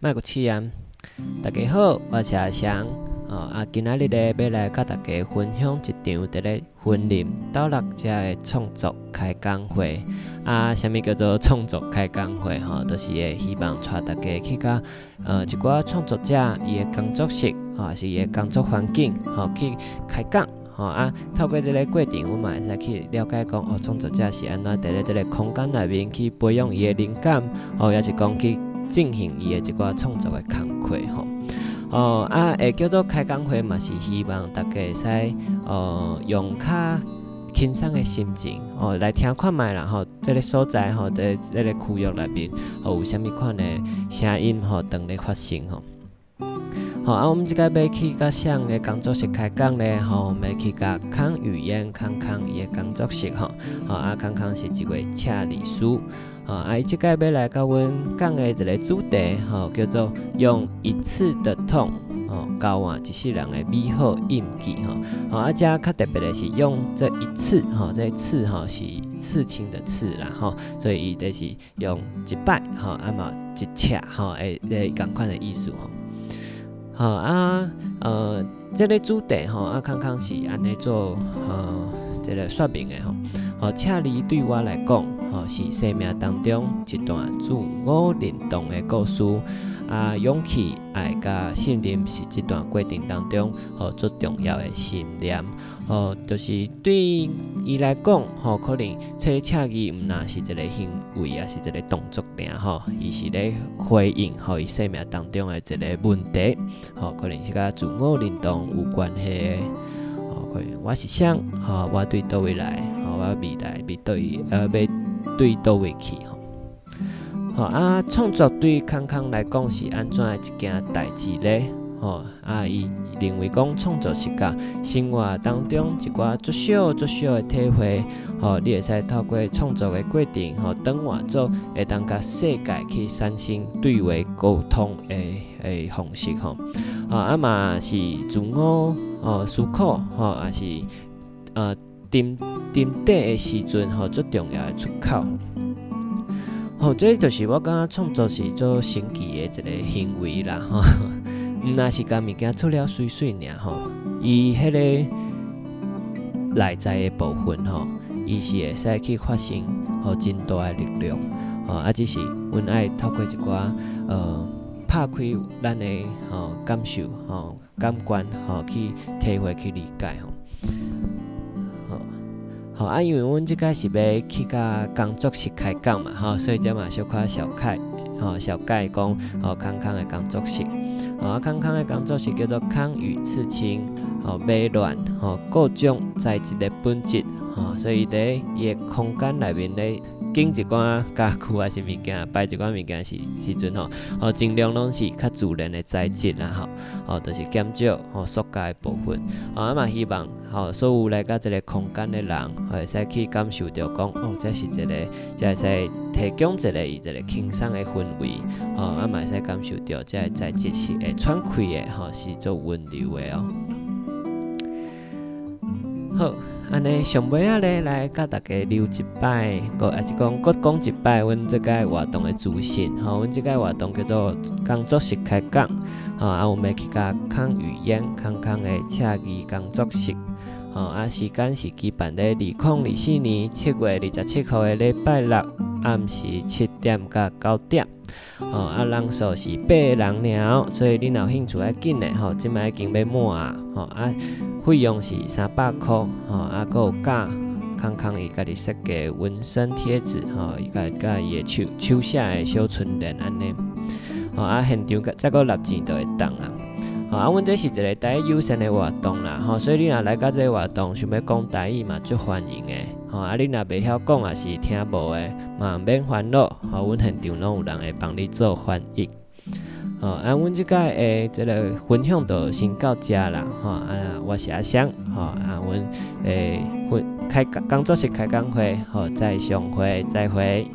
莫閣試驗。大家好，我是阿翔。哦，啊，今仔日咧欲來佮大家分享一場佇咧雲林斗六遮的創作開講會。啊，啥物叫做創作開講會？吼，就是會希望帶大家去佮一寡創作者伊的工作室，吼，抑是伊的工作環境，吼，去開講。吼啊，透過這个過程，阮嘛會使去了解講，哦，創作者是按怎佇咧這个空間內面去培養伊的靈感，吼，抑是講去進行伊的一寡創作的工課吼。哦啊，會叫做開講會嘛，是希望大家會使用較輕鬆的心情哦來聽看覓啦吼，這个所在吼，佇這个區域內面，吼有啥物款的聲音吼，當咧發生吼。吼啊，阮這擺欲去佮誰的工作室開講咧？吼，阮欲去佮康語嫣康康伊的工作室吼。吼啊，康康是一位刺字師。吼啊，伊這擺欲來佮阮講的一个主題吼，叫做用一次的痛吼交換一世人的美好印記吼。吼啊，遮較特別的是用這一次吼，這刺吼是刺青的刺啦吼，所以伊就是用一擺吼，啊嘛一刺吼，的仝款的意思吼。好啊，這个主題吼，啊，康康是按呢做這个說明的吼。吼，刺字對我來講，吼是生命當中一段自我認同的故事。啊，勇氣、愛佮信任是這段過程當中吼最重要的信念。吼，就是對伊來講，吼可能這刺字毋但是一个行為，抑是一个動作爾吼，伊是咧回應吼伊生命當中的一个問題，吼可能是佮自我認同有關係的。吼，可能我是誰？吼，我對佗位來？吼，我未來欲佗位？欲對佗位去？吼。吼啊，創作對康康來講是按怎的一件代誌咧？吼啊，伊認為講創作是佮生活當中一寡足小足小的體會，吼，你會使透過創作的過程，吼，轉換做會當佮世界去產生對話溝通的方式，吼。啊嘛是自我吼思考，吼，也是沉沉底的時陣，吼，最重要的出口。吼，這就是我感覺創作是足神奇的一個行為啦，吼。毋但是共物件做了媠媠爾吼，伊彼个內在的部分吼，伊是會使去發生吼真大的力量，吼啊，只是阮愛透過一寡拍開咱的吼感受吼感官吼去體會去理解吼。好啊，因為阮這擺是欲去佮工作室開講嘛，吼，所以這嘛小可小解，吼小解講吼康康的工作室，吼啊康康的工作室叫做康宇刺青，吼迷亂吼各種材質的本質，吼，所以佇伊的空間內面咧，揀一寡家具抑是物件，擺一寡物件時時陣吼，吼盡量攏是較自然的材質啦吼，吼就是減少吼塑膠的部分，吼啊嘛希望吼所有來到這个空間的人，會使去感受著講，哦，這是一个，這會使提供一个伊一個輕鬆的氛圍，吼啊嘛會使感受著這个材質是會喘氣的，吼是足溫柔的哦。好，按呢上尾仔咧來佮大家留一擺，閣抑是講閣講一擺，阮這擺活動的資訊。吼，阮這擺活動叫做工作室開講，吼啊，阮欲去佮康語嫣康康的刺字工作室。吼啊，時間是舉辦咧2024年7月27號的禮拜六暗時7點到9點。吼啊，人數是八個人爾，所以你若有興趣愛緊的吼，這擺已經欲滿啊，吼啊，費用是300箍，吼啊，閣有佮康康伊家己設計紋身貼紙，吼，伊家佮伊的手手寫的小春聯按呢，吼啊，現場再閣納錢就會當啊。吼啊，阮這是一个台語友善的活動啦，吼，所以你若來到這个活動，想欲講台語嘛，足歡迎的。吼啊，你若袂曉講，抑是聽無的，嘛毋免煩惱，吼，阮現場攏有人會幫你做翻譯。吼啊，阮這擺的這个分享就先到遮啦，吼啊，我是阿翔，吼啊，阮會分開工作室開講會，吼，再相會，再會。